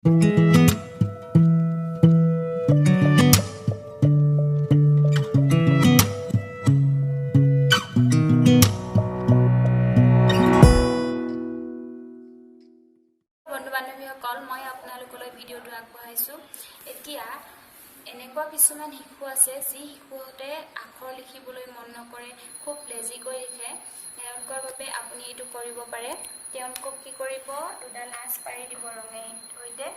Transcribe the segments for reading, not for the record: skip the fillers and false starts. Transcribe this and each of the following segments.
বন্ধু বান্ধৱীসকল, মই আপোনালোকলৈ ভিডিঅ'টো আগবঢ়াইছোঁ। এতিয়া এনেকুৱা কিছুমান শিশু আছে, যি শিশুহঁতে আখৰ লিখিবলৈ মন নকৰে, খুব লেজিকৈ লিখে। তেওঁলোকৰ বাবে আপুনি এইটো কৰিব পাৰে। তেওঁলোকক কি কৰিব? দুডাল আঁচ পাৰি দিব ৰঙে সৈতে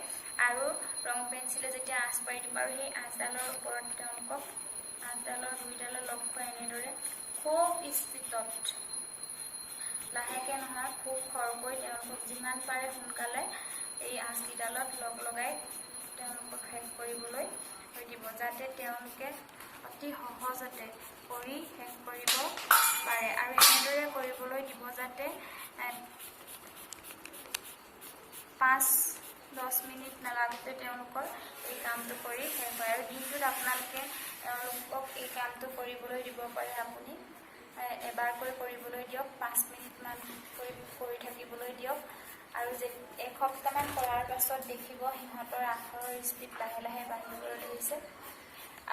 আৰু ৰং পেঞ্চিলে যেতিয়া আঁচ পাৰি দিব আৰু সেই আঁচডালৰ ওপৰত তেওঁলোকক আঁচডালৰ দুইডালৰ লগ খুৱাই এনেদৰে খুব স্পীডত, লাহেকৈ নহয়, খুব খৰকৈ তেওঁলোকক যিমান পাৰে সোনকালে এই আঁচকেইডালত লগ লগাই তেওঁলোকক শেষ কৰিবলৈ দিব, যাতে তেওঁলোকে অতি সহজতে কৰি শেষ কৰিব পাৰে। আৰু এনেদৰে কৰিবলৈ দিব যাতে 5-10 মিনিট নালাগোতে তেওঁলোকৰ এই কামটো কৰি শেষ হয়। আৰু দিনটোত আপোনালোকে তেওঁলোকক এই কামটো কৰিবলৈ দিব পাৰে। আপুনি এবাৰকৈ কৰিবলৈ দিয়ক, 5 মিনিটমান কৰি থাকিবলৈ দিয়ক আৰু যে এসপ্তাহমান কৰাৰ পাছত দেখিব সিহঁতৰ আখৰৰ স্পীড লাহে লাহে বাঢ়িবলৈ ধৰিছে।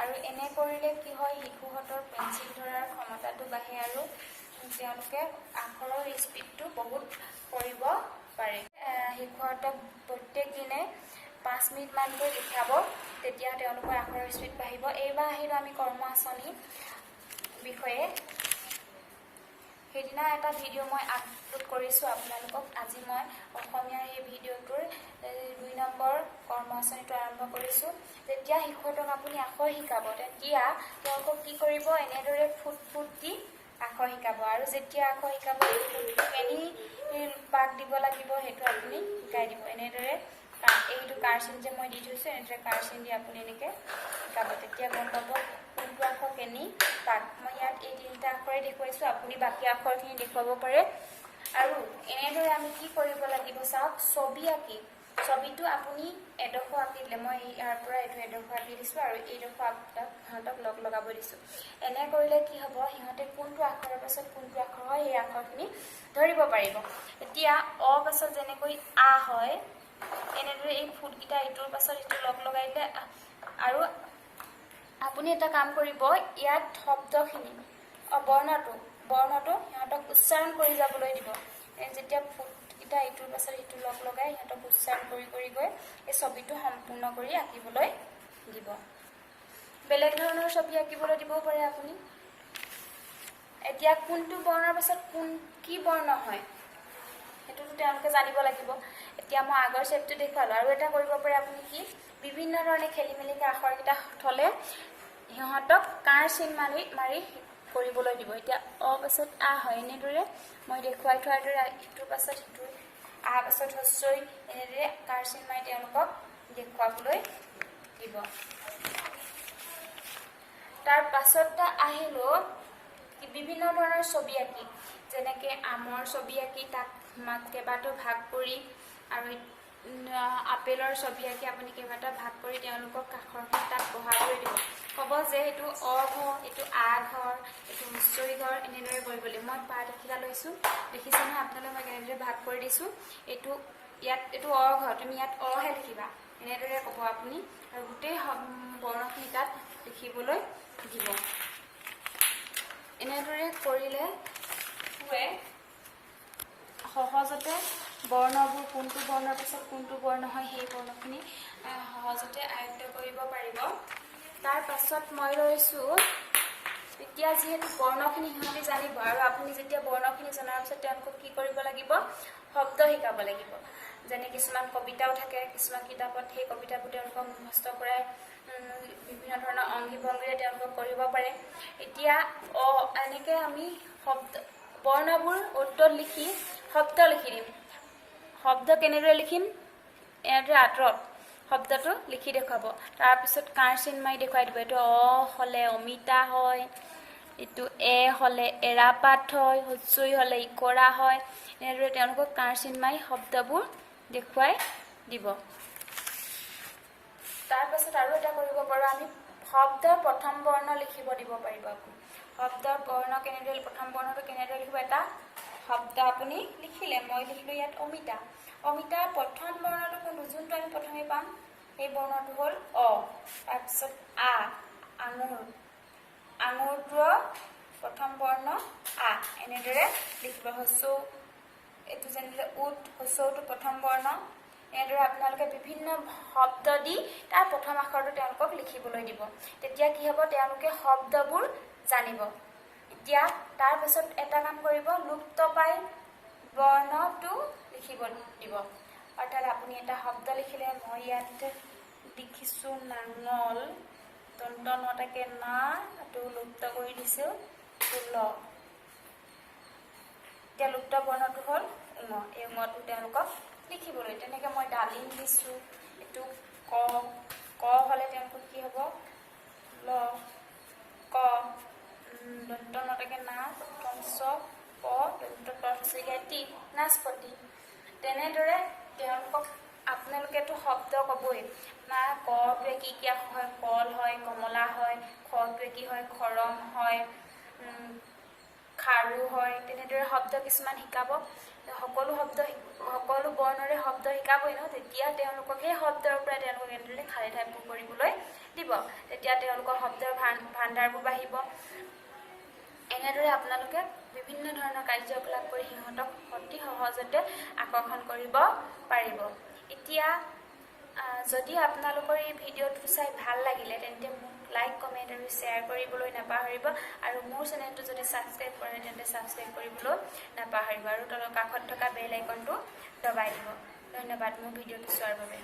আৰু এনে কৰিলে কি হয়? শিশুহঁতৰ পেঞ্চিল ধৰাৰ ক্ষমতাটো বাঢ়ে আৰু তেওঁলোকে আখৰৰ স্পীডটো বহুত কৰিব পাৰে। শিশুহঁতক প্ৰত্যেক দিনে 5 মিনিটমানকৈ লিখাব, তেতিয়া তেওঁলোকৰ আখৰৰ স্পীড বাঢ়িব। এইবাৰ আহিলোঁ আমি কৰ্ম আঁচনি বিষয়ে। সেইদিনা এটা ভিডিঅ' মই আপলোড কৰিছোঁ আপোনালোকক। আজি মই অসমীয়াৰ সেই ভিডিঅ'টোৰ 2 নম্বৰ কৰ্ম আঁচনিটো আৰম্ভ কৰিছোঁ। যেতিয়া শিশুহঁতক আপুনি আখৰ শিকাব, তেতিয়া তেওঁলোকক কি কৰিব? এনেদৰে ফুট ফুট দি আখৰ শিকাব। আৰু যেতিয়া আখৰ শিকাব, এই ফুটটো কেনি পাক দিব লাগিব, সেইটো আপুনি শিকাই দিব। এনেদৰে এইটো কাৰ চিন যে মই দি থৈছোঁ, এনেদৰে কাৰ চিন দি আপুনি এনেকৈ শিকাব। তেতিয়া গম পাব কোনটো আখৰ কেনি পাক। মই ইয়াত এই তিনিটা আখৰে দেখুৱাইছোঁ, আপুনি বাকী আখৰখিনি দেখুৱাব পাৰে। আৰু এনেদৰে আমি কি কৰিব লাগিব চাওক। ছবি আঁকি, ছবিটো আপুনি এডোখৰ আঁকি দিলে, মই ইয়াৰ পৰা এইটো এডোখৰ আঁকি দিছোঁ আৰু এইডোখৰ আপোনাক সিহঁতক লগ লগাব দিছোঁ। এনে কৰিলে কি হ'ব? সিহঁতে কোনটো আখৰৰ পাছত কোনটো আখৰ হয়, সেই আখৰখিনি ধৰিব পাৰিব। এতিয়া অ পাছত যেনেকৈ আ হয়, এনেদৰে এই ফুটকেইটা ইটোৰ পাছত ইটো লগ লগাই দিলে। আৰু আপুনি এটা কাম কৰিব, ইয়াত শব্দখিনি বৰ্ণটো সিহঁতক উচ্চাৰণ কৰি যাবলৈ দিব। যেতিয়া ফুটকেইটা ইটোৰ পাছত ইটো লগ লগাই সিহঁতক উচ্চাৰণ কৰি কৰি গৈ এই ছবিটো সম্পূৰ্ণ কৰি আঁকিবলৈ দিব। বেলেগ ধৰণৰ ছবি আঁকিবলৈ দিবও পাৰে আপুনি। এতিয়া কোনটো বৰ্ণৰ পাছত কোন কি বৰ্ণ হয়, সেইটোতো তেওঁলোকে জানিব লাগিব। এতিয়া মই আগৰ ষ্টেপটো দেখুৱালোঁ। আৰু এটা কৰিব পাৰে আপুনি কি? বিভিন্ন ধৰণে খেলি মেলিকৈ আখৰকেইটা থ'লে সিহঁতক কাৰ চিন মাৰি মাৰি কৰিবলৈ দিব। এতিয়া অ পাছত আ হয়, এনেদৰে মই দেখুৱাই থোৱাৰ দৰে ইটোৰ পাছত সিটো, আ পাছত হস্ৰই, এনেদৰে কাৰ চিন মাৰি তেওঁলোকক দেখুৱাবলৈ দিব। তাৰ পাছত আহিলোঁ বিভিন্ন ধৰণৰ ছবি আঁকি, যেনেকৈ আমৰ ছবি আঁকি তাক কেইবাটাও ভাগ কৰি আৰু আপেলৰ ছবি আঁকি আপুনি কেইবাটাও ভাগ কৰি তেওঁলোকক কাষৰখিনি তাত বহাবলৈ দিব। ক'ব যে এইটো অ ঘৰ, এইটো আ ঘৰ, এইটো হুঁচৰি ঘৰ, এনেদৰে কৰিব লাগিব। মই পাত এখিলা লৈছোঁ, দেখিছে নহয় আপোনালোক? মই কেনেদৰে ভাগ কৰি দিছোঁ। এইটো ইয়াত, এইটো অ ঘৰ, তুমি ইয়াত অহে লিখিবা, এনেদৰে ক'ব আপুনি আৰু গোটেই বৰ্ণখিনি তাত লিখিবলৈ দিব। এনেদৰে কৰিলে শিশুৱে সহজতে বৰ্ণবোৰ, কোনটো বৰ্ণৰ পিছত কোনটো বৰ্ণ হয়, সেই বৰ্ণখিনি সহজতে আয়ত্ব কৰিব পাৰিব। তাৰ পাছত মই লৈছোঁ, এতিয়া যিহেতু বৰ্ণখিনি সিহঁতি জানিব আৰু আপুনি যেতিয়া বৰ্ণখিনি জনাৰ পিছত তেওঁলোকক কি কৰিব লাগিব? শব্দ শিকাব লাগিব। যেনে কিছুমান কবিতাও থাকে কিছুমান কিতাপত, সেই কবিতাবোৰ তেওঁলোকক মুখস্থ কৰাই বিভিন্ন ধৰণৰ অংগী ভংগীৰে তেওঁলোকক কৰিব পাৰে। এতিয়া এনেকৈ আমি শব্দ বৰ্ণবোৰ অ'ত ত'ত লিখি শব্দ লিখি দিম। শব্দ কেনেদৰে লিখিম? এনেদৰে আঁতৰত শব্দটো লিখি দেখুৱাব। তাৰপিছত কাৰ চিন মাৰি দেখুৱাই দিব। এইটো অ হ'লে অমিতা হয়, এইটো এ হ'লে এৰাপাত হয়, হুঁচৰি হ'লে ইকৰা হয়। এনেদৰে তেওঁলোকক কাৰ চিন মাৰি শব্দবোৰ দেখুৱাই দিব। তাৰপাছত আৰু এটা কৰিব পাৰোঁ আমি, শব্দৰ প্ৰথম বৰ্ণ লিখিব দিব পাৰিব আপুনি। শব্দৰ বৰ্ণ কেনেদৰে, প্ৰথম বৰ্ণটো কেনেদৰে লিখিব? এটা শব্দ আপুনি লিখিলে, মই লিখিলোঁ ইয়াত অমিতা। অমিতাৰ প্ৰথম বৰ্ণটো কোনটো, যোনটো আমি প্ৰথমে পাম, সেই বৰ্ণটো হ'ল অ। তাৰপিছত আ, আঙুৰ, আঙুৰটোৰ প্ৰথম বৰ্ণ আ। এনেদৰে লিখিব। হচৌ, এইটো যেনেদৰে উট, হচৌটো প্ৰথম বৰ্ণ। এনেদৰে আপোনালোকে বিভিন্ন শব্দ দি তাৰ প্ৰথম আখৰটো তেওঁলোকক লিখিবলৈ দিব। তেতিয়া কি হ'ব? তেওঁলোকে শব্দবোৰ জানিব। এতিয়া তাৰপাছত এটা কাম কৰিব, লুপ্তপ্ৰায় বৰ্ণটো লিখিব দিব। অৰ্থাৎ আপুনি এটা শব্দ লিখিলে, মই ইয়াত লিখিছোঁ নাঙল, দন্ত নটাকে না, এইটো লুপ্ত কৰি দিছোঁ, ল। এতিয়া লুপ্ত বৰ্ণটো হ'ল উঙ। এই উঙটো তেওঁলোকক লিখিবলৈ, তেনেকৈ মই ডালিম দিছোঁ, এইটো ক। ক হ'লে তেওঁলোকৰ কি হ'ব? ল, ক, দন্ত নটাকে না, পঞ্চ প, দন্ত ত টি, নাচপতি। তেনেদৰে তেওঁলোকক আপোনালোকেতো শব্দ ক'বই না, কটোৱে কি কি আখৰ হয়? কল হয়, কমলা হয়। খটোৱে কি হয়? খৰম হয়, খাৰু হয়। তেনেদৰে শব্দ কিছুমান শিকাব। সকলো শব্দ, সকলো বৰ্ণৰে শব্দ শিকাবই ন? তেতিয়া তেওঁলোকক সেই শব্দৰ পৰা তেওঁলোকক এনেদৰে খালী ঠাই পূৰ কৰিবলৈ দিব। তেতিয়া তেওঁলোকৰ শব্দৰ ভাণ্ডাৰবোৰ বাঢ়িব। এনেদৰে আপোনালোকে বিভিন্ন ধৰণৰ কাৰ্যকলাপ কৰি সিহঁতক অতি সহজতে আকৰ্ষণ কৰিব পাৰিব। এতিয়া যদি আপোনালোকৰ এই ভিডিঅ'টো চাই ভাল লাগিলে, তেন্তে মোক লাইক, কমেণ্ট আৰু শ্বেয়াৰ কৰিবলৈ নাপাহৰিব। আৰু মোৰ চেনেলটো যদি ছাবস্ক্ৰাইব কৰে, তেন্তে ছাবস্ক্ৰাইব কৰিবলৈ নাপাহৰিব আৰু তলৰ কাষত থকা বেল আইকনটো দবাই দিব। ধন্যবাদ মোৰ ভিডিঅ'টো চোৱাৰ বাবে।